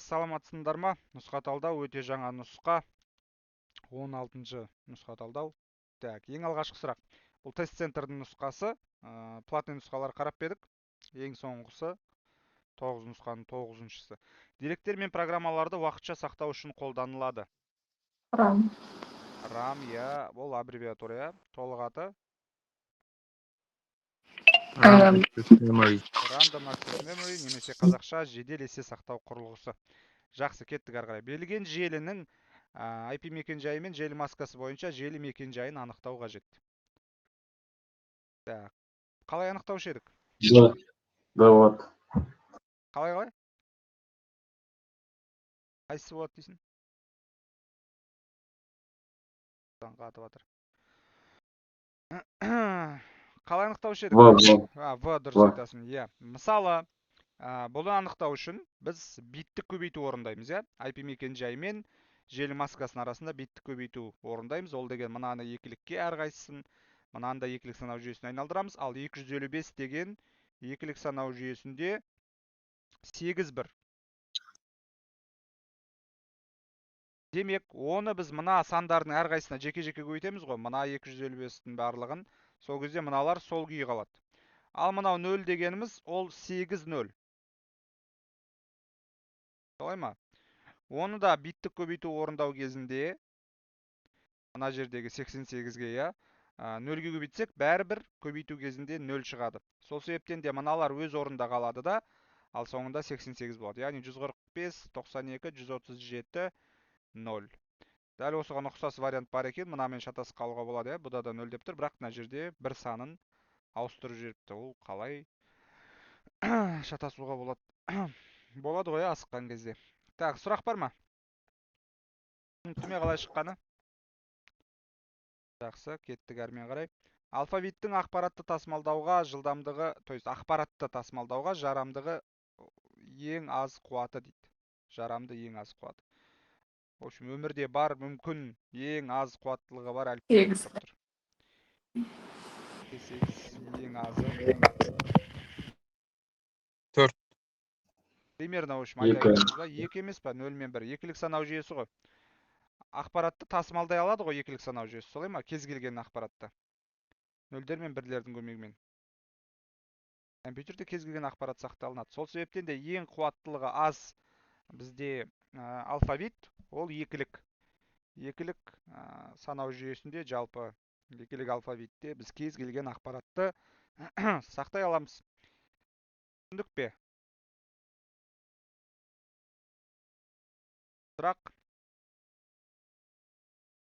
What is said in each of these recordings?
Саламатсыңдар ма? Нұсқа талдау өте жаңа нұсқа. 16-шы нұсқа талдау. Так, ең алғашқы сұрақ. Бұл тест центрдің нұсқасы. Платный нұсқалар қарап едік. Ең соңғысы 9 нұсқаның 9-шысы. Деректер мен программаларды уақытша сақтау үшін қолданылады. RAM. RAM, иә, бұл аббревиатура, иә. Толық аты? Random Access Memory. Random Access Memory немесе қазақша жедел есте сақтау құрылғысы. Жақсы, кеттік ары қарай. Берілген желінің IP мекенжайы мен желі маскасы бойынша желі мекенжайын анықтау қажет. Так, қалай анықтаушы едік? Д. Д болады. Қалай қалай? Қайсысы болады дейсің? Қатып жатыр. Қалай анықтаушы едік? В, В. А, В дұрыс В. айтасың, иә. Мысалы, бұны анықтау үшін біз биттік көбейту орындаймыз, иә. IP мекенжайы мен желі маскасының арасында биттік көбейту орындаймыз. Ол деген мынаны екілікке әрқайсысын, мынаны да екілік санау жүйесіне айналдырамыз. Ал 255 деген екілік санау жүйесінде 8 бір. Демек, оны біз мына сандардың әрқайсысына жеке-жеке көбейтеміз ғой. Мына 255-тің барлығын. Сол кезде мыналар сол күйі қалады. Ал мынау 0 дегеніміз ол 8 0. Солай ма? Оны да биттік көбейту орындау кезінде мына жердегі 88-ге, иә, 0-ге көбейтсек, бәрібір көбейту кезінде 0 шығады. Сол себептен де мыналар өз орнында қалады да, ал соңында 88 болады. Яғни 145, 92, 137, 0. Дәл осыған ұқсас вариант бар екен, мынамен шатасып қалуға болады, иә. Бұда да 0 деп тұр, бірақ мына жерде бір санын ауыстырып жіберіпті. Ол қалай шатасуға болады? Болады ғой, асыққан кезде. Так, сұрақ бар ма? Түсінікті ме қалай шыққаны? Жақсы, кеттік әрмен қарай. Алфавиттің ақпаратты тасымалдауға жылдамдығы, то есть ақпаратты тасымалдауға жарамдығы ең аз қуаты дейді. Жарамды ең аз қуаты. В общем, өмірде бар мүмкін ең аз қуаттылығы бар әліпби Сегіз. деп тұр. 8 ең азы. 4. Примерно, в общем, айта Екі. кетеміз ба? 2 емес па? 0 мен 1. Екілік санау жүйесі ғой. Ақпаратты тасымалдай алады ғой екілік санау жүйесі, солай ма? Кез келген ақпаратты. Нөлдер мен бірлердің көмегімен. Компьютерде кез келген ақпарат сақталынады. Сол себептен де ең қуаттылығы аз бізде алфавит ол екілік. Екілік санау жүйесінде жалпы екілік алфавитте біз кез келген ақпаратты сақтай аламыз. Түсіндік пе? Сұрақ.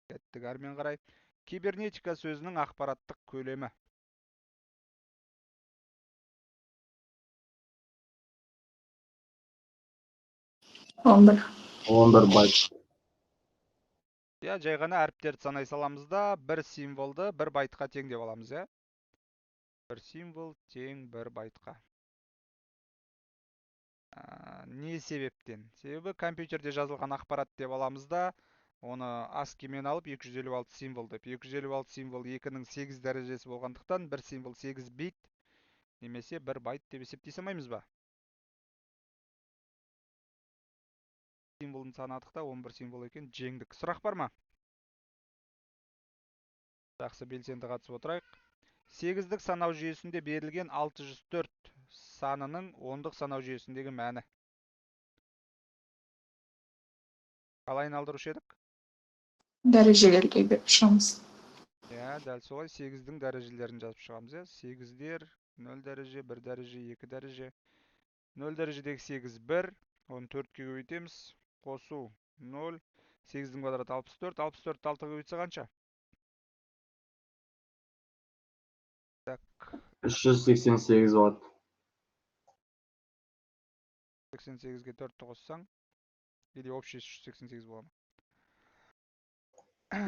Кеттік әрмен қарай. Кибернетика сөзінің ақпараттық көлемі. 11. 11 байт. Иә, жай ғана әріптерді санай саламыз да, бір символды бір байтқа тең деп аламыз, иә. Бір символ тең бір байтқа. Не себептен? Себебі компьютерде жазылған ақпарат деп аламыз да, оны ASCII-мен алып 256 символ деп. 256 символ 2-нің 8 дәрежесі болғандықтан бір символ 8 бит немесе бір байт деп есептей салмаймыз ба? Символын санадық та, 11 символ екен, жеңдік. Сұрақ бар ма? Жақсы, белсенді қатысып отырайық. 8-дік санау жүйесінде берілген 604 санының ондық санау жүйесіндегі мәні. Қалай айналдырушы едік? Дәрежелерге беріп шығамыз. Иә, дәл солай 8-дің дәрежелерін жазып шығамыз, иә. 8-дер 0 дәреже, 1 дәреже, 2 дәреже. 0 дәрежедегі 8 1, оны 4-ке көбейтеміз. Қосу 0, 8-дің квадраты 64, 64-ті 6-ға көбейтсе қанша? Так. 388 болады. 88-ге 4-ті қоссаң, или общий 388 бола ма?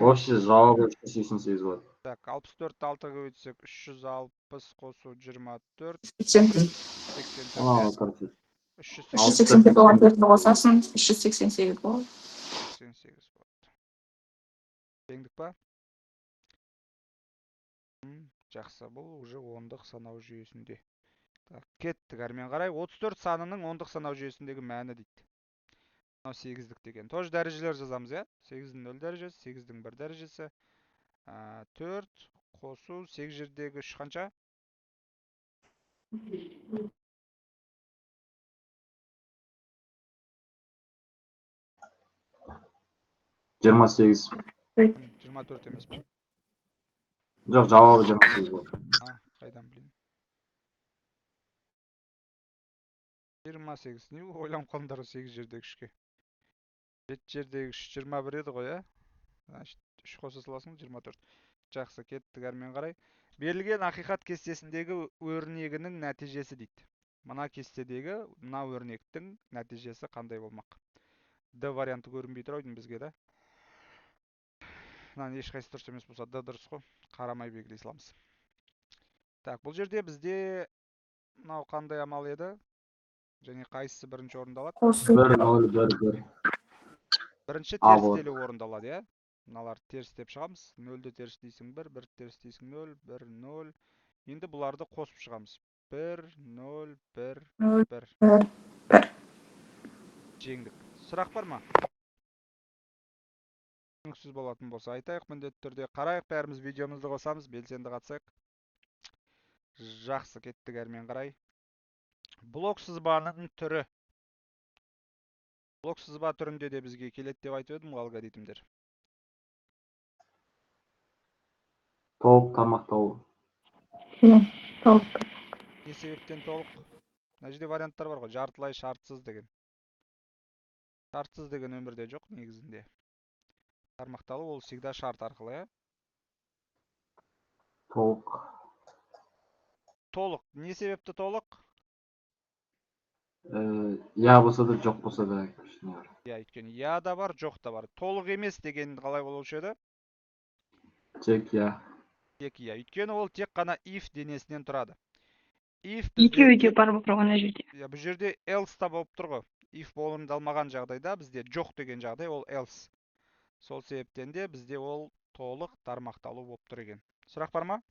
Общий жауабы 388 болады. Так, 64-ті 6-ға көбейтсек, 360 қосу 24, 80. 84, А, иә. короче. 388 384 оған 4-ті қосасың, 388 болады. 88 болады. Теңдік па? Жақсы, бұл уже ондық санау жүйесінде. Так, кеттік әрмен қарай. 34 санының ондық санау жүйесіндегі мәні дейді. Мынау 8-дік деген. Тоже дәрежелер жазамыз, иә? 8-дің 0 дәрежесі, 8-дің 1 дәрежесі. 4 қосу 8 жердегі 3 қанша? 28. 24 емес пе? Жоқ, жауабы 28 болды. Қайдан білейін? 28. Не ойланып қалдыңдар ғой 8 жердегі 3-ке? 7 жердегі 3 21 еді ғой, ә? Значит, 3 қоса саласың, 24. Жақсы, кеттік әрмен қарай. Берілген ақиқат кестесіндегі өрнегінің нәтижесі дейді. Мына кестедегі мына өрнектің нәтижесі қандай болмақ? Д варианты көрінбей тұр ау деймін бізге, да? Мынаның ешқайсысы дұрыс емес болса, Д дұрыс қой. Қарамай белгілей саламыз. Так, бұл жерде бізде мынау қандай амал еді? Және қайсысы бірінші орындалады? Қосу. 1, 0, 1, 1. Бірінші А, вот. терістелу орындалады, иә? Мыналарды терістеп шығамыз. 0-ді терістейсің 1, 1-ді терістейсің 0, 1, 0. Енді бұларды қосып шығамыз. 1, 0, 1, 0, 1. 1, 1. Жеңдік. Сұрақ бар ма? Түсініксіз болатын болса айтайық, міндетті түрде қарайық, бәріміз видеомызды қосамыз, белсенді қатысайық. Жақсы, кеттік әрмен қарай. Блок сызбаның түрі. Блок сызба түрінде де бізге келеді деп айтып едім ғой алгоритмдер. Толық тармақталу. Иә, толық. Не себептен толық? Мына жерде варианттар бар ғой, жартылай, шартсыз деген. Шартсыз деген өмірде жоқ негізінде. Тармақталу ол всегда шарт арқылы, иә? Толық. Толық. Не себепті толық? Я болса да, жоқ болса да кішкене бар. Иә, өйткені я да бар, жоқ та бар. Толық емес деген қалай болушы еді? Тек я. Тек я. Өйткені ол тек қана if денесінен тұрады. If бізде Екеуі де бар болып тұр ғой ана жерде. Иә, бұл жерде else та болып тұр ғой. If орындалмаған жағдайда бізде жоқ деген жағдай ол else. Сол себептен де бізде ол толық тармақталу болып тұр екен. Сұрақ бар ма?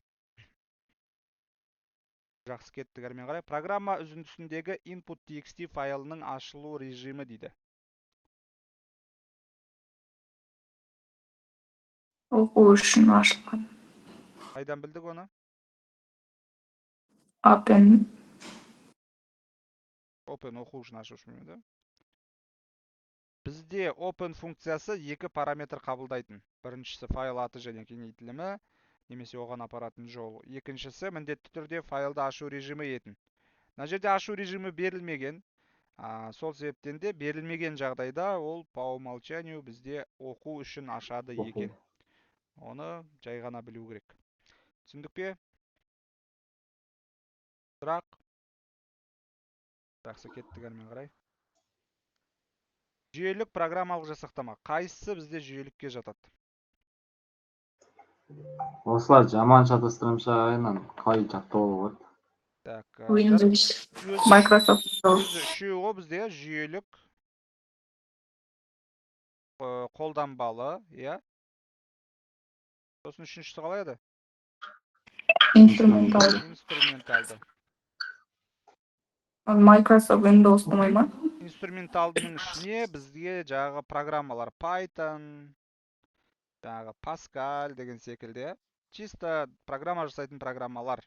Жақсы, кеттік әрмен қарай. Программа үзіндісіндегі input.txt файлының ашылу режимі дейді. Оқу үшін ашылған. Қайдан білдік оны? Open. Open оқу үшін ашу үшін, да? Бізде open функциясы екі параметр қабылдайтын. Біріншісі файл аты және кеңейтілімі, немесе оған апаратын жол. Екіншісі міндетті түрде файлды ашу режимі етін. Мына жерде ашу режимі берілмеген. Сол себептен де берілмеген жағдайда ол по умолчанию бізде оқу үшін ашады Оқу. екен. Оны жай ғана білу керек. Түсіндік пе? Сұрақ? Жақсы, кеттік әрмен қарай. Жүйелік программалық жасақтама. Қайсысы бізде жүйелікке жатады? Осылар жаман шатастырымша айынан қалай жаттауға болады? Так, Windows. Microsoft Windows. Өзі үшеуі ғой бізде, иә, жүйелік, қолданбалы, иә. Сосын үшіншісі қалай еді? Инструменталды. Инструменталды. Microsoft Windows болмай ма? Инструменталдының ішіне бізге жаңағы программалар Python, жаңағы Pascal деген секілді, иә. Чисто программа жасайтын программалар.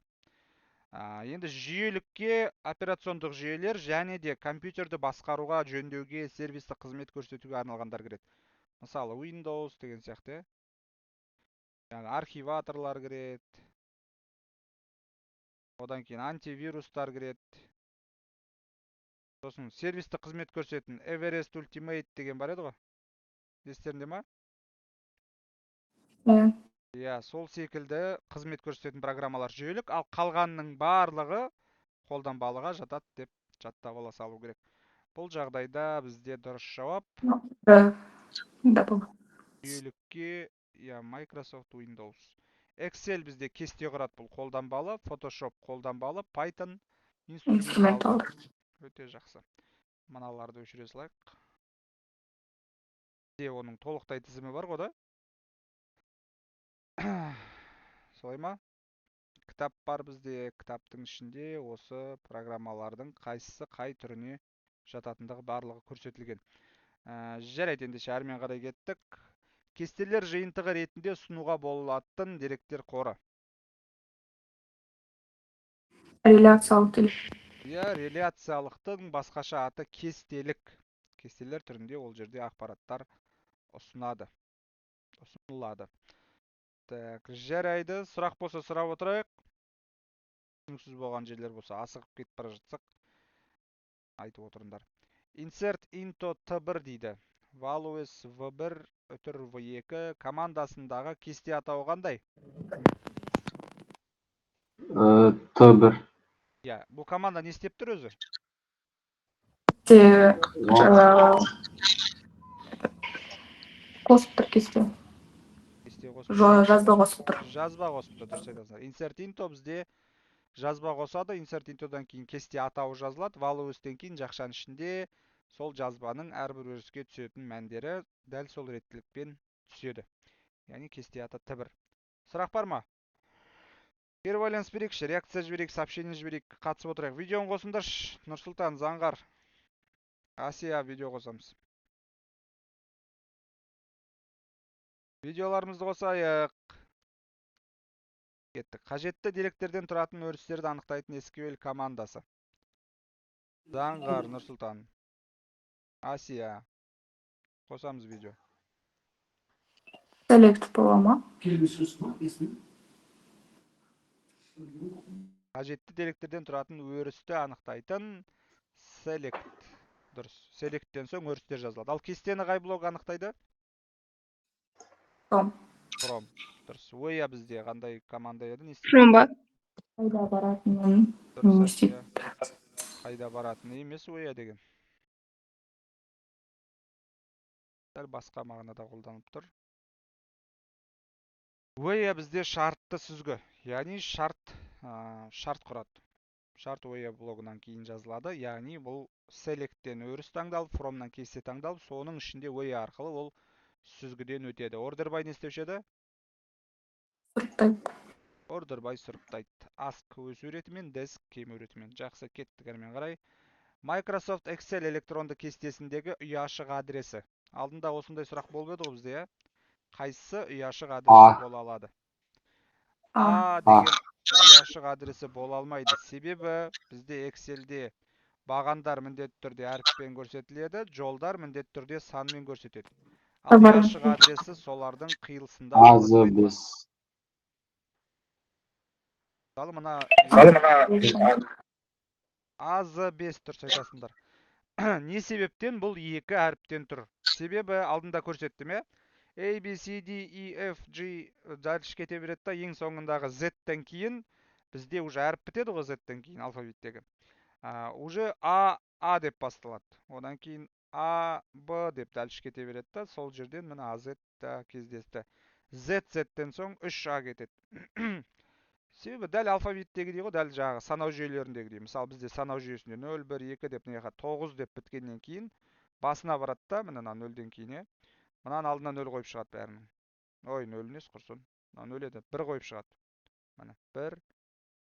Енді жүйелікке операциондық жүйелер және де компьютерді басқаруға, жөндеуге, сервистік қызмет көрсетуге арналғандар кіреді. Мысалы, Windows деген сияқты, иә. Жаңағы архиваторлар кіреді. Одан кейін антивирустар кіреді. Сосын сервистік қызмет көрсететін Everest Ultimate деген бар еді ғой. Естеріңде ма? Иә. Иә, сол секілді қызмет көрсететін программалар жүйелік, ал қалғанының барлығы қолданбалыға жатады деп жаттап ала салу керек. Бұл жағдайда бізде дұрыс жауап Да. Да, бұл. жүйелікке, иә, Microsoft Windows. Excel бізде кесте құрады, бұл қолданбалы, Photoshop қолданбалы, Python инструменталды. Инструменталды. Өте жақсы. Мыналарды өшіре салайық. Бізде оның толықтай тізімі бар ғой да? Солай ма? Кітап бар бізде. Кітаптың ішінде осы программалардың қайсысы қай түріне жататындығы барлығы көрсетілген. Жарайды, ендеше әрмен қарай кеттік. Кестелер жиынтығы ретінде ұсынуға болатын деректер қоры. Реляциялық тіл. Иә, реляциялықтың басқаша аты кестелік. Кестелер түрінде ол жерде ақпараттар ұсынады. Ұсынылады. Так, жарайды. Сұрақ болса сұрап отырайық. Түсініксіз болған жерлер болса, асығып кетіп бара жатсақ, айтып отырыңдар. Insert into T1 дейді. Values V1 үтір V2 командасындағы кесте атауы қандай? Т1. Иә, бұл команда не істеп тұр өзі? Те, қосып тұр кесте. Кесте қосып тұр. Жазба қосып тұр. Жазба қосып тұр, дұрыс айтасыңдар. Insert into бізде жазба қосады. Insert into'дан кейін кесте атауы жазылады. Values'тен кейін жақшаның ішінде сол жазбаның әрбір өріске түсетін мәндері дәл сол реттілікпен түседі. Яғни кесте аты Т1. Сұрақ бар ма? Кері байланыс берейікші, реакция жіберейік, сообщение жіберейік, қатысып отырайық. Видеоны қосыңдаршы. Нұрсұлтан, Заңғар, Асия, видео қосамыз. Видеоларымызды қосайық. Кеттік. Қажетті деректерден тұратын өрістерді анықтайтын SQL командасы. Заңғар, Нұрсұлтан, Асия. Қосамыз видео. Select бола ма? Қажетті деректерден тұратын өрісті анықтайтын select. Дұрыс. Select'тен соң өрістер жазылады. Ал кестені қай блок анықтайды? From. From. Дұрыс. Where бізде қандай команда еді? Не істейді? From ба? Қайда баратынын Дұрыс, не істейді? Әсия. Қайда баратыны емес where деген. Сәл басқа мағынада қолданылып тұр. Where бізде шартты сүзгі, яғни шарт құрады. Шарт where блогынан кейін жазылады, яғни бұл select'тен өріс таңдалып, from'нан кесте таңдалып, соның ішінде where арқылы ол сүзгіден өтеді. Order by не істеуші еді? Сұрыптайды. Order by сұрыптайды. Ask өсу ретімен, desc кему ретімен. Жақсы, кеттік әрмен қарай. Microsoft Excel электронды кестесіндегі ұяшық адресі. Алдында осындай сұрақ болып еді ғой бізде, иә? Қайсысы ұяшық адресі А. бола алады? А. А деген ұяшық адресі бола алмайды. Себебі бізде Excel'де бағандар міндетті түрде әріппен көрсетіледі, жолдар міндетті түрде санмен көрсетеді. Ал Бар. ұяшық адресі солардың қиылысында А, З, орналаспайды ма? бес. Мысалы, мына А, З, бес дұрыс айтасыңдар. Не себептен бұл екі әріптен тұр? Себебі алдында көрсеттім, иә? A, B, C, D, E, F, G дальше кете береді да, ең соңындағы Z-тен кейін бізде уже әріп бітеді ғой Z-тен кейін алфавиттегі. Уже А, А деп басталады. Одан кейін А, Б деп дальше кете береді да, сол жерден міне А, Z та кездесті. Z, Z-тен соң үш А кетеді. Себебі дәл алфавиттегідей ғой, дәл жаңағы санау жүйелеріндегідей. Мысалы, бізде санау жүйесінде нөл, бір, екі деп мына жаққа тоғыз деп біткеннен кейін басына барады да, міне мына нөлден кейін, иә. Мынаның алдына нөл қойып шығады бәрінің. Ой, нөл емес, құрсын. Мына нөл еді, бір қойып шығады. Міне, бір,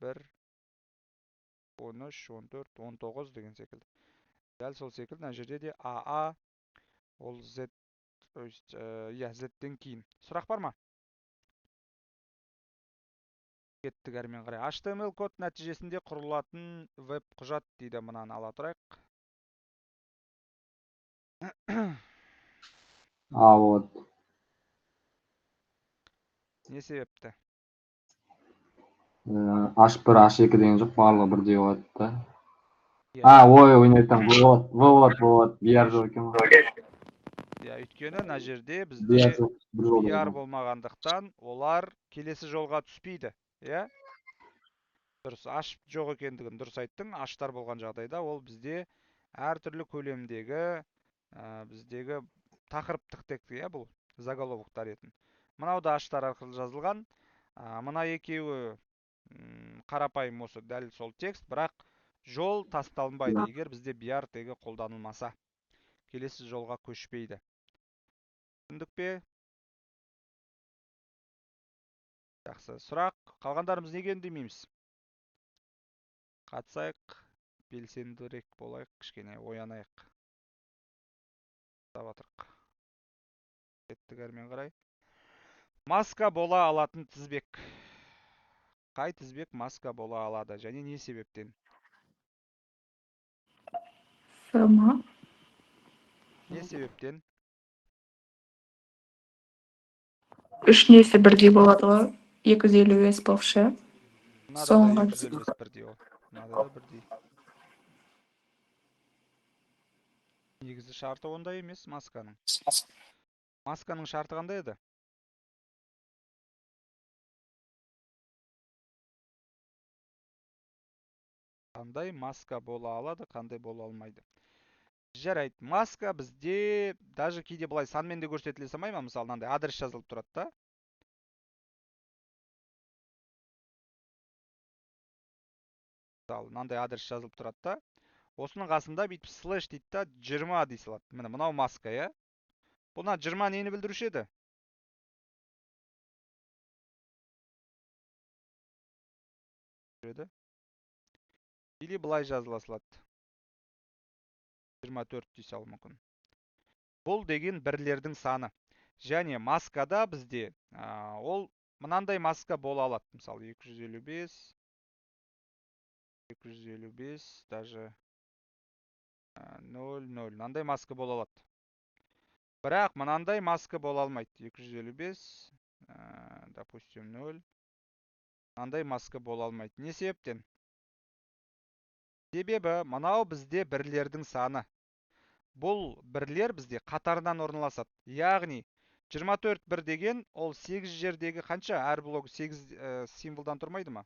бір, он үш, он төрт, он тоғыз деген секілді. Дәл сол секілді мына жерде де А, А, ол Z, то есть, иә, Z-тен кейін. Сұрақ бар ма? Кеттік әрмен қарай. HTML код нәтижесінде құрылатын веб құжат дейді. Мынаны ала тұрайық. А, вот. Не себепті? H1, H2 деген жоқ, барлығы бірдей болады да. Иә. А, ой, ойнайтын, В болады, В болады, В болады, BR жоқ екен ғой. Иә, өйткені мына жерде BR бізде жоқ, бір жолда BR болған. болмағандықтан олар келесі жолға түспейді, иә? Дұрыс, H жоқ екендігін дұрыс айттың. H-тар болған жағдайда ол бізде әртүрлі көлемдегі, біздегі тақырыптық текті, иә, бұл заголовоктар етін. Мынау да H-тар арқылы жазылған. Мына екеуі, қарапайым осы дәл сол текст, бірақ жол тасталынбайды, егер бізде BR тегі қолданылмаса. Келесі жолға көшпейді. Түсіндік пе? Жақсы. Сұрақ, қалғандарымыз неге үндемейміз? Қатысайық, белсендірек болайық, кішкене оянайық. Жатырық. Кеттік әрмен қарай. Маска бола алатын тізбек. Қай тізбек маска бола алады және не себептен? С ма? Не себептен? Үш несі бірдей болады ғой. 255 болып ше. Мынада да Соңғы. 255 бірдей ол. Мынада да бірдей. Негізі шарты ондай емес масканың. Масканың шарты қандай еді? Қандай маска бола алады, қандай бола алмайды. Жарайды, маска бізде даже кейде былай санмен де көрсетіле салмай ма? Мысалы, мынандай адрес жазылып тұрады да. Мысалы, мынандай адрес жазылып тұрады да. Осының қасында бүйтіп слэш дейді да, 20 дей салады. Міне, мынау маска, иә? Бұл мына 20 нені білдіруші еді? Или былай жазыла салады. 24 дей салуы мүмкін. Бұл деген бірлердің саны. Және маскада бізде, ол мынандай маска бола алады. Мысалы, 255, 255, даже 0, 0. Мынандай маска бола алады. Бірақ мынандай маска бола алмайды. 255, допустим, 0. Мынандай маска бола алмайды. Не себептен? Себебі мынау бізде бірлердің саны. Бұл бірлер бізде қатарынан орналасады. Яғни 24 бір деген ол 8 жердегі қанша? Әр блок 8 символдан тұрмайды ма?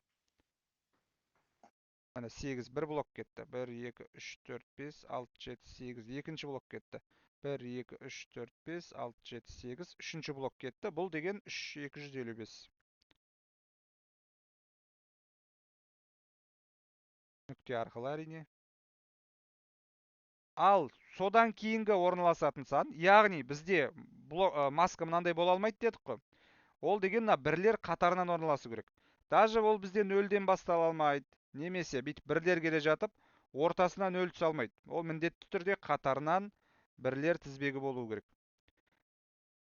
Міне 8 бір блок кетті. 1, 2, 3, 4, 5, 6, 7, 8. Екінші блок кетті. 1, 2, 3, 4, 5, 6, 7, 8. Үшінші блок кетті. Бұл деген 3, 255. Нүкте арқылы әрине. Ал содан кейінгі орналасатын сан, яғни бізде маска мынандай бола алмайды дедік қой. Ол деген мына бірлер қатарынан орналасу керек. Даже ол бізде нөлден бастала алмайды, немесе бүйтіп бірлер келе жатып, ортасына нөл түсе алмайды. Ол міндетті түрде қатарынан бірлер тізбегі болу керек.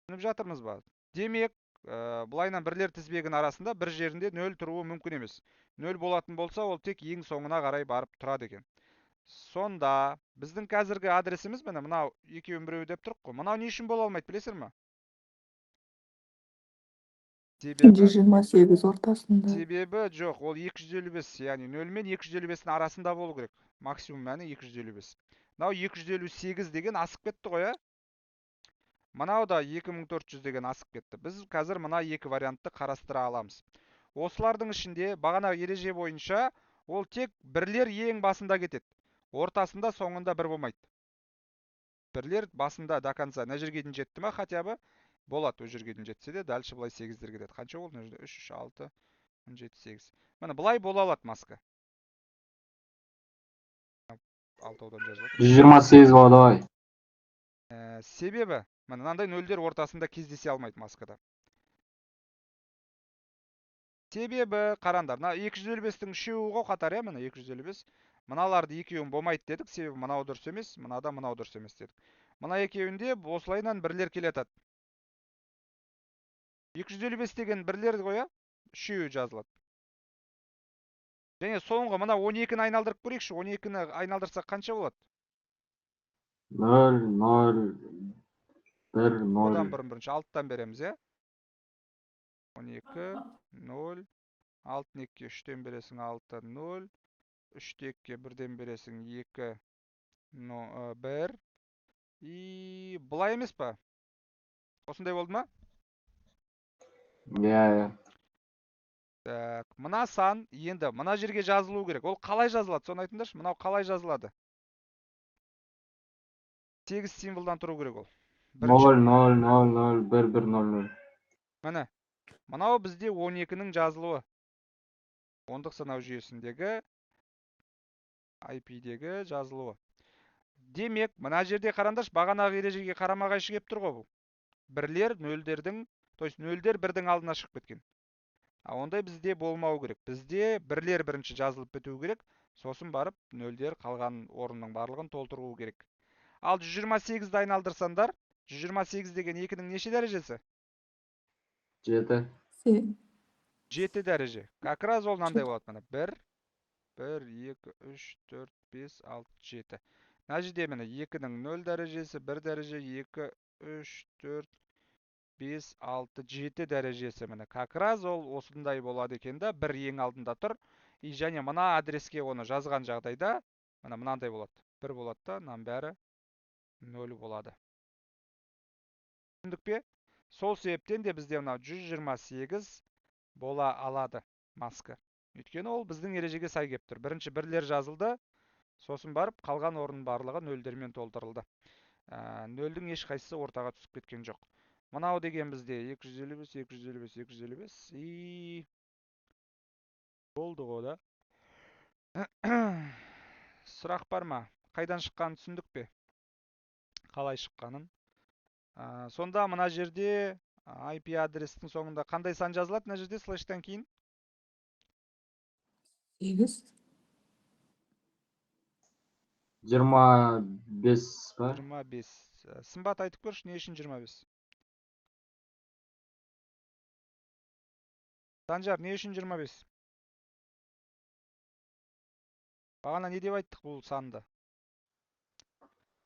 Түсініп жатырмыз ба? Демек, былайынан бірлер тізбегінің арасында бір жерінде нөл тұруы мүмкін емес. Нөл болатын болса, ол тек ең соңына қарай барып тұрады екен. Сонда біздің қазіргі адресіміз міне мынау екеуін біреуі деп тұрық қой. Мынау не үшін бола алмайды, білесіздер ме? Себебі 128 ортасында. Себебі жоқ, ол 255, яғни 0 мен 255-дің арасында болу керек. Максимум мәні 255. Мынау 258 деген асып кетті ғой, ә? Мынау да 2400 деген асып кетті. Біз қазір мына екі вариантты қарастыра аламыз. Осылардың ішінде бағана ереже бойынша ол тек бірлер ең басында кетеді. Ортасында, соңында бір болмайды. Бірлер басында до конца. Мына жерге дейін жетті ма хотя бы? Болады, ол жерге дейін жетсе де, дальше былай сегіздер кетеді. Қанша болды? Мына жерде 3, 3, 6, 17, 8. Міне былай бола алады маска. Алтаудан жазып отыр. 128 болады ой. Себебі міне мынандай нөлдер ортасында кездесе алмайды маскада. Себебі қараңдар, мына 255-тің үшеуі ғой қатар, иә, міне 255. Мыналарды екеуін болмайды дедік, себебі мынау дұрыс емес, мынада мынау дұрыс емес дедік. Мына екеуінде осылайынан бірлер келе жатады. 255 деген бірлер ғой, иә? Үшеуі жазылады. Және соңғы мына 12-ні айналдырып көрейікші. 12-ні айналдырсақ қанша болады? 0, 0, 1, 0. Одан бұрын бірінші 6-тан береміз, иә? 12, 0, 6 екіге 3-тен бересің 6, 0, 3 екіге 1-ден бересің 2, 1. И былай емес па? Осындай болды ма? Иә, иә. Так, мына сан енді мына жерге жазылу керек. Ол қалай жазылады? Соны айтыңдаршы. Мынау қалай жазылады? 8 символдан тұру керек ол. Бірінші. 0, 0, 0, 0, 1, 1, 0, 0. Міне. Мынау бізде 12-нің жазылуы. Ондық санау жүйесіндегі ай пи-дегі жазылуы. Демек, мына жерде қараңдаршы, бағанағы ережеге қарама-қайшы келіп тұр ғой бұл. Бірлер нөлдердің, то есть нөлдер бірдің алдына шығып кеткен. А ондай бізде болмау керек. Бізде бірлер бірінші жазылып біту керек, сосын барып нөлдер қалған орынның барлығын толтыру керек. Ал 128-ді айналдырсаңдар, 128 деген екінің неше дәрежесі? 7. 7 дәреже. Как раз ол мынандай болады міне. 1, 1, 2, 3, 4, 5, 6, 7. Мына жерде міне екінің 0 дәрежесі, 1 дәреже, 2, 3, 4, 5, 6, 7 дәрежесі міне. Как раз ол осындай болады екен да, бір ең алдында тұр. И және мына адреске оны жазған жағдайда міне мынандай болады. 1 болады да, мынаның бәрі 0 болады. Түсіндік пе? Сол себептен де бізде мынау 128 бола алады маска. Өйткені ол біздің ережеге сай келіп тұр. Бірінші бірлер жазылды, сосын барып қалған орын барлығы нөлдермен толтырылды. Нөлдің ешқайсысы ортаға түсіп кеткен жоқ. Мынау деген бізде 255, 255, 255 и болды ғой да. Сұрақ бар ма? Қайдан шыққанын түсіндік пе? Қалай шыққанын? Сонда мына жерде IP адрестің соңында қандай сан жазылады мына жерде слэштан кейін? 8. 25 па? 25. Сымбат айтып көрші, не үшін 25? Санжар, не үшін 25? Бағана не деп айттық бұл санды?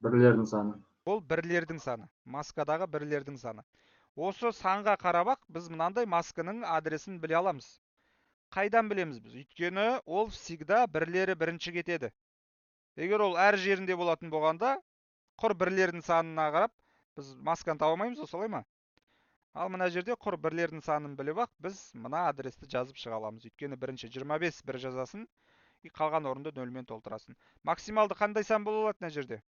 Бірлердің саны. Бұл бірлердің саны. Маскадағы бірлердің саны. Осы санға қарап-ақ біз мынандай масканың адресін біле аламыз. Қайдан білеміз біз? Өйткені ол всегда бірлері бірінші кетеді. Егер ол әр жерінде болатын болғанда, құр бірлердің санына қарап біз масканы таба алмаймыз ғой, солай ма? Ал мына жерде құр бірлердің санын біліп-ақ біз мына адресті жазып шыға аламыз. Өйткені бірінші 25 бір жазасын, и қалған орынды нөлмен толтырасын. Максималды қандай сан бола алады мына жерде?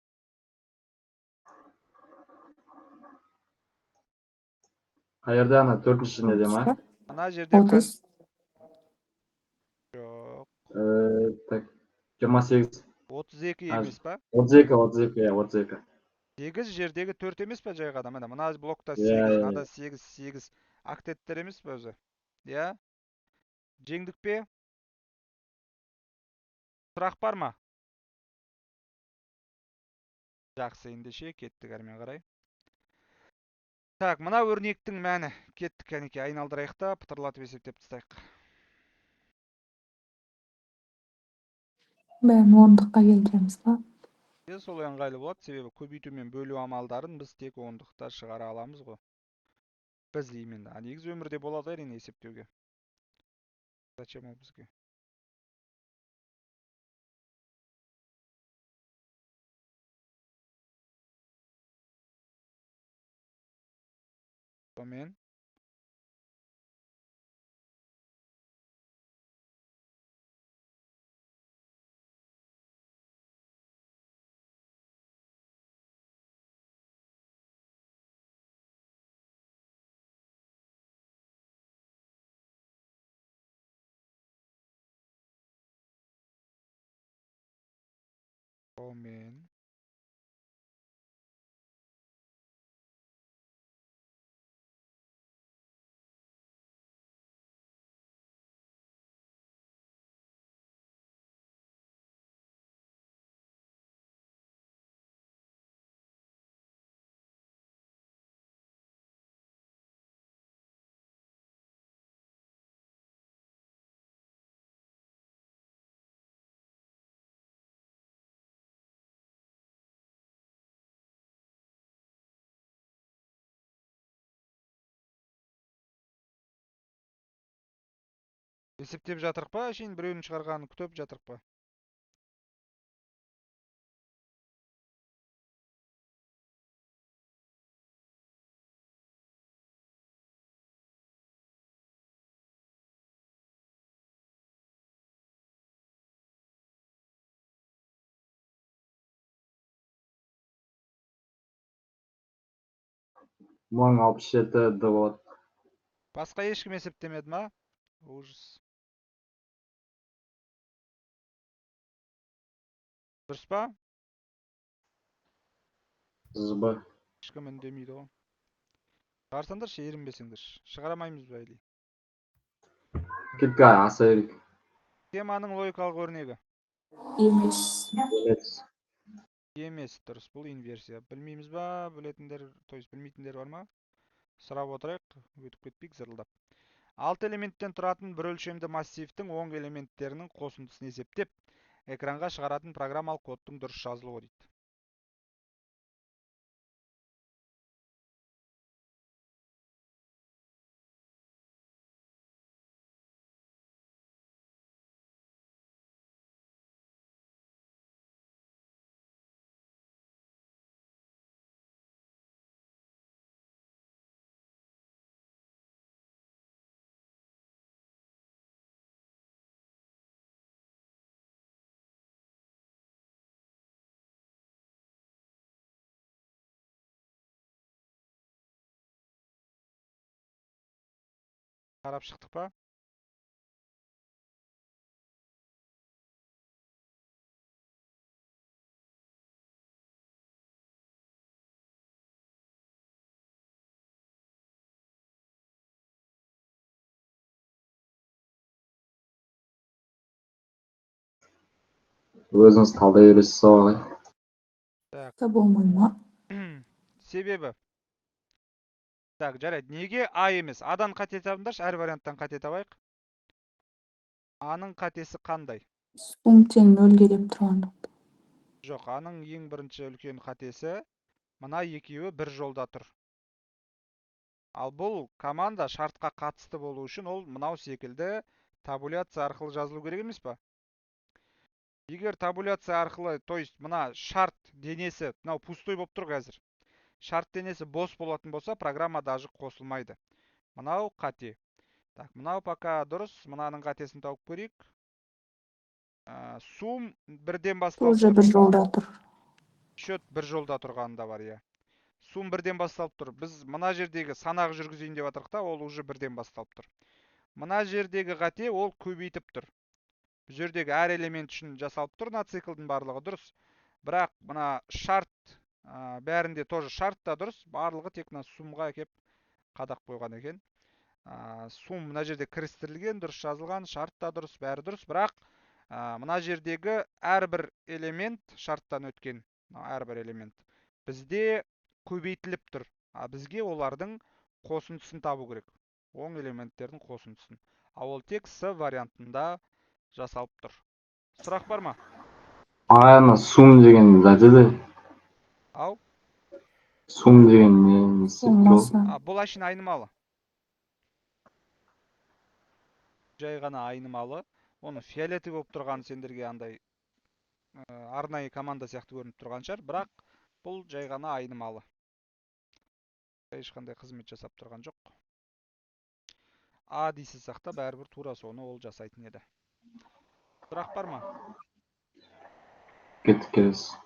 Қайерде ана төртінші неде ма? Мына жерде 30. Жоқ. Так, 28. 32 емес па? 32, 32, иә, 32. 8 жердегі 4 емес па жай ғана? Міне, мына блокта Иә, 8, иә, мынада 8, 8. Октеттер емес па өзі? Иә? Жеңдік пе? Сұрақ бар ма? Жақсы, ендеше кеттік әрмен қарай. Так, мына өрнектің мәні. Кеттік, кәнекей, айналдырайық та, пытырлатып есептеп тастайық. Бәрін ондыққа келтіреміз ба? Сол ыңғайлы болады, себебі көбейту мен бөлу амалдарын біз тек ондықта шығара аламыз ғой. Біз именно. А негізі өмірде болады әрине есептеуге. Зачем ол бізге? Сонымен Сонымен есептеп жатырық па, әшейін біреудің шығарғанын күтіп жатырық па? 1067 д болады. Басқа ешкім есептемеді ма? Ужас. Дұрыс па? ЗБ. Ешкім үндемейді ғой. Шығарсаңдаршы, ерінбесеңдерші. Шығара алмаймыз ба или? Кеттік, аса берейік. Схеманың логикалық өрнегі. Емес. Емес. Емес, дұрыс, бұл инверсия. Білмейміз ба, білетіндер, то есть білмейтіндер бар ма? Сұрап отырайық, өтіп кетпейік зырылдап. 6 элементтен тұратын бір өлшемді массивтің оң элементтерінің қосындысын есептеп, экранға шығаратын программалық кодтың дұрыс жазылуы дейді. Қарап шықтық па? Өзіңіз талдай бересіз ағай. Так. Болмай ма? Себебі. Так, жарайды. Неге А емес? А-дан қате табыңдаршы, әр варианттан қате табайық. А-ның қатесі қандай? Сум тең нөлге деп тұрған. Жоқ, А-ның ең бірінші үлкен қатесі мына екеуі бір жолда тұр. Ал бұл команда шартқа қатысты болу үшін ол мынау секілді табуляция арқылы жазылу керек емес па? Егер табуляция арқылы, то есть мына шарт денесі, мынау пустой болып тұр қазір. Шарт денесі бос болатын болса, программа даже қосылмайды. Мынау қате. Так, мынау пока дұрыс. Мынаның қатесін тауып көрейік. Сум бірден басталып Тоже тұр. бір жолда тұр. Счет бір жолда тұрғаны да бар, иә. Сум бірден басталып тұр. Біз мына жердегі санақ жүргізейін деп жатырық та, ол уже бірден басталып тұр. Мына жердегі қате ол көбейтіп тұр. Бұл жердегі әр элемент үшін жасалып тұр, мына циклдың барлығы дұрыс. Бірақ мына шарт, бәрінде тоже шарт та дұрыс, барлығы тек мына сумға әкеп қадап қойған екен. Сум мына жерде кірістірілген, дұрыс жазылған, шарт та дұрыс, бәрі дұрыс, бірақ мына жердегі әрбір элемент шарттан өткен, мына әрбір элемент бізде көбейтіліп тұр. А бізге олардың қосындысын табу керек. Оң элементтердің қосындысын. А ол тек С вариантында жасалып тұр. Сұрақ бар ма? Ағай, ана сум деген зат еді. Ау? Сум деген не істеп тұр ол? Суммасы. А, бұл әшейін айнымалы. Жай ғана айнымалы. Оның фиолетовый болып тұрғаны сендерге андай арнайы команда сияқты көрініп тұрған шығар, бірақ бұл жай ғана айнымалы. Ешқандай қызмет жасап тұрған жоқ. А дейсіз сақта бәрібір тура соны ол жасайтын еді. Сұрақ бар ма? Кеттік келесі.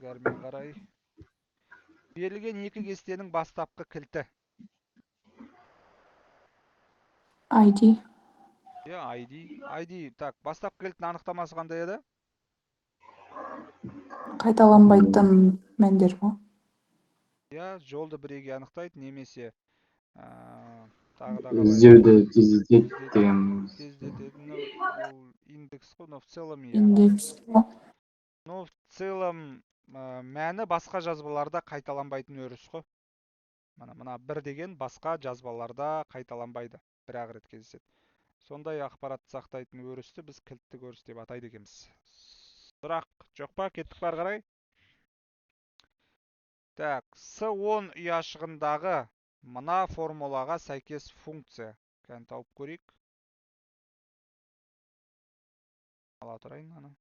Әрмен қарай. Берілген екі кестенің бастапқы кілті. ID. Иә, ID. ID. Так, бастапқы кілттің анықтамасы қандай еді? Қайталанбайтын мәндер ма? Иә, жолды бірегей анықтайды, немесе тағы да қалай? Іздеуді тездетеді деген. Тездететіні ол индекс қой, но в целом иә. Индекс. Но в целом мәні басқа жазбаларда қайталанбайтын өріс қой. Мына, мына бір деген басқа жазбаларда қайталанбайды, бір-ақ рет кездеседі. Сондай ақпаратты сақтайтын өрісті біз кілттік өріс деп атайды екенбіз. Сұрақ жоқ па? Кеттік бері қарай. Так, С10 ұяшығындағы мына формулаға сәйкес функция. Кәне тауып көрейік. Ала тұрайын аны.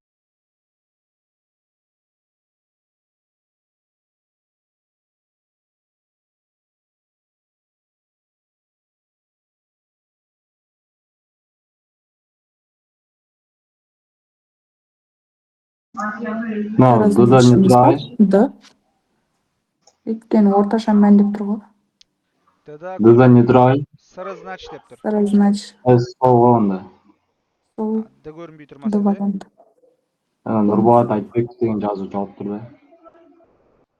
Мынау Д да не тұр ағай? Д. Өйткені орташа мән деп тұр ғой. Д да Д да не тұр ағай? Сыры знач деп тұр. Сыры знач. С сол ғой онда. Сол Д көрінбей тұр ма Д сенде? варианты. Ана Нұрболат Айтбеков деген жазу жауып тұр да.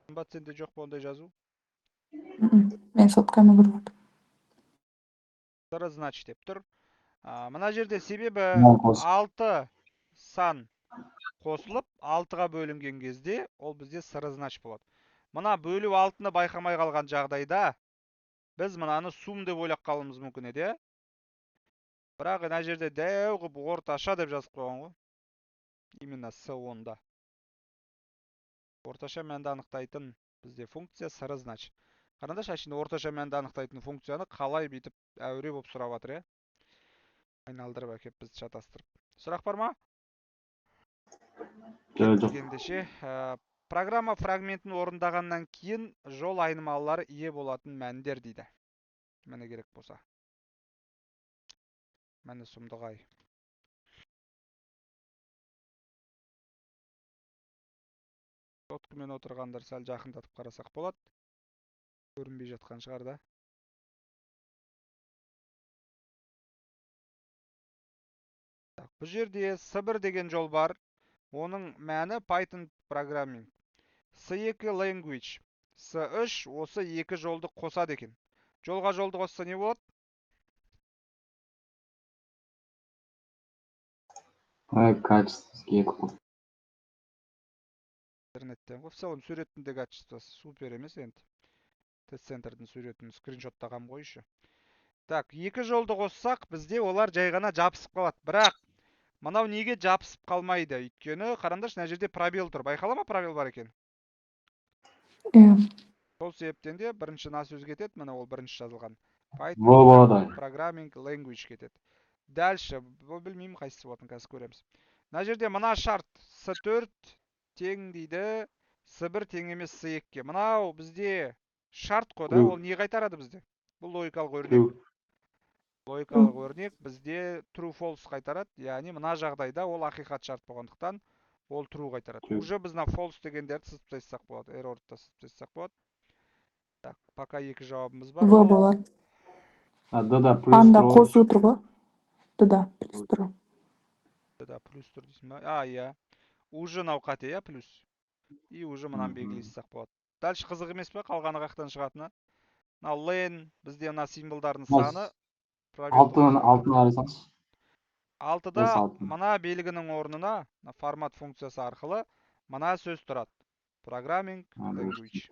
Қымбат, сенде жоқ па ондай жазу? Мен сотканы көріп отырмын. Сыры знач деп тұр. Мына жерде себебі Мынаны қосып. 6 сан қосылып 6-ға бөлінген кезде ол бізде сырызнач болады. Мына бөлу 6-ны байқамай қалған жағдайда біз мынаны сум деп ойлап қалуымыз мүмкін еді, иә? Бірақ мына жерде дәу қылып орташа деп жазып қойған ғой. Именно с онда. Орташа мәнді анықтайтын бізде функция сырызнач. Қараңдаршы, әшейін орташа мәнді анықтайтын функцияны қалай бүйтіп әуре болып сұрап жатыр, иә? Айналдырып әкеп бізді шатастырып. Сұрақ бар ма? Жоқ. Ендеше, программа фрагментін орындағаннан кейін жол айнымалылары ие болатын мәндер дейді. Міне керек болса. Міне сұмдық ай. Соткамен отырғандар сәл жақындатып қарасақ болады. Көрінбей жатқан шығар да. Так, бұл жерде S1 деген жол бар. Оның мәні Python programming. S2 language. S3 осы екі жолды қосады екен. Жолға жолды қосса не болады? Ай, качествосы кетіп қалды. Интернеттен ғой. В целом суреттің де качествосы супер емес енді. Тест центрдің суретін скриншоттағам ғой еще. Так, екі жолды қоссақ, бізде олар жай ғана жабысып қалады. Бірақ мынау неге жабысып қалмайды? Өйткені, қараңдаршы, мына жерде пробел тұр. Байқала ма пробел бар екен? Иә. Сол себептен де бірінші мына сөз кетеді, міне ол бірінші жазылған. Python Во болады. Programming Language кетеді. Дальше, бұл білмеймін қайсысы болатынын, қазір көреміз. Мына жерде мына шарт S4 тең дейді, S1 тең емес S2-ге. Мынау бізде шарт қой да, True. ол не қайтарады бізде? Бұл логикалық өрнек. True. Логикалық өрнек бізде true false қайтарады. Яғни мына жағдайда ол ақиқат шарт болғандықтан ол true қайтарады. True. Уже біз мына false дегендерді сызып тастасақ болады, error-ды да сызып тастасақ болады. Так, пока екі жауабымыз бар. В болады. А, Д да плюс Анда тұр ғой. қосу тұр ғой. Д да плюс тұр. Да, плюс тұр дейсің ба? А, иә. Уже мынау қате, иә, плюс. И уже мынаны белгілей салсақ болады. Дальше қызық емес пе? Қалғаны қаяқтан шығатыны? Мынау len бізде мына символдардың саны Алтыны, алтыны қарасаңыз. Алтыда Бес алтын. мына белгінің орнына мына формат функциясы арқылы мына сөз тұрады. Programming language.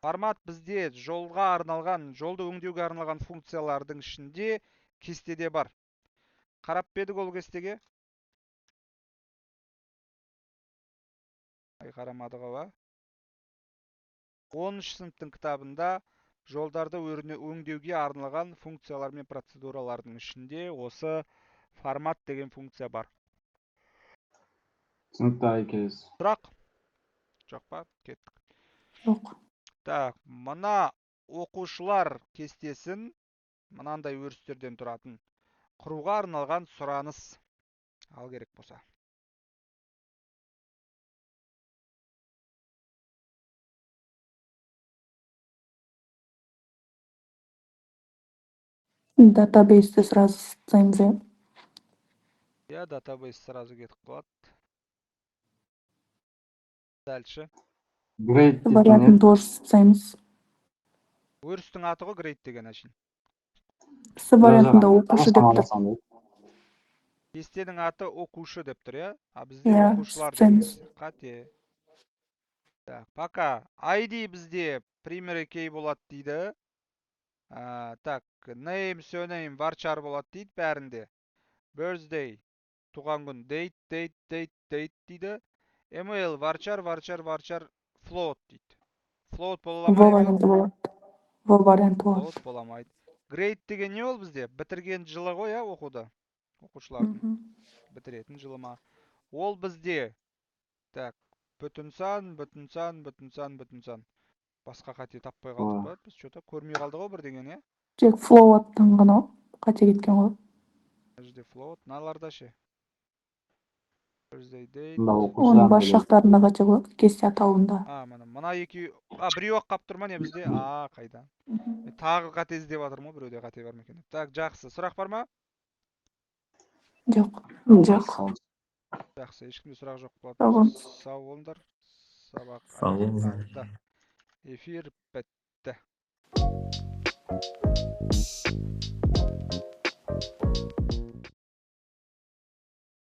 Формат бізде жолға арналған, жолды өңдеуге арналған функциялардың ішінде кестеде бар. Қарап па едік ол кестеге? Ай, қарамадық ау, а? 10 сыныптың кітабында жолдарды өңдеуге арналған функциялар мен процедуралардың ішінде осы формат деген функция бар. Түсінікті, Айкес. Сұрақ? Жоқ па? Кеттік. Жоқ. Так, мына оқушылар кестесін мынандай өрістерден тұратын құруға арналған сұраныс ал керек болса. Датабейсті сразу тастаймыз, иә? Иә, датабейс сразу кетіп қалады. Дальше. Grade дейтін Вариантын не? тоже тастаймыз. Өрістің аты ғой grade деген әшейін. С вариантында оқушы деп тұр. Кестенің аты оқушы деп тұр, иә? А бізде Иә, оқушылар деген тастаймыз. нәрсе. Қате. Так, пока ID бізде primary key болады дейді. Так, name, surname, varchar болады дейді бәрінде. Birthday, туған күн, date, date, date, date дейді. Email, varchar, varchar, varchar, float дейді. Float бола ма В email? варианты болады. В варианты болады. Float бола алмайды. Grade деген не ол бізде? Бітірген жылы ғой, иә, оқуда. Оқушылардың бітіретін жылы ма? Ол бізде, так, бүтін сан, бүтін сан, бүтін сан, бүтін сан. Басқа қате таппай қалдық па? Біз что-то көрмей қалдық ғой бірдеңені, иә? Тек float-тан ғана қате кеткен ғой. Мына жерде float, мыналарда ше? Thursday date. Мында Оның оқушылар бас біледі. жақтарында қате ғой, кесте атауында. А, мына, мына екеуі, а, біреу ақ қалып тұр ма не бізде? А, қайда? Мен тағы қате іздеп жатырмын ғой, біреуде қате бар ма екен деп. Так, жақсы. Сұрақ бар ма? Жоқ. Жоқ. Жақсы, ешкімде сұрақ жоқ Сау болатын. болыңыз. Сау болыңдар. Сабақ Сау болыңыз. аяқталды. Эфир бітті. Болды.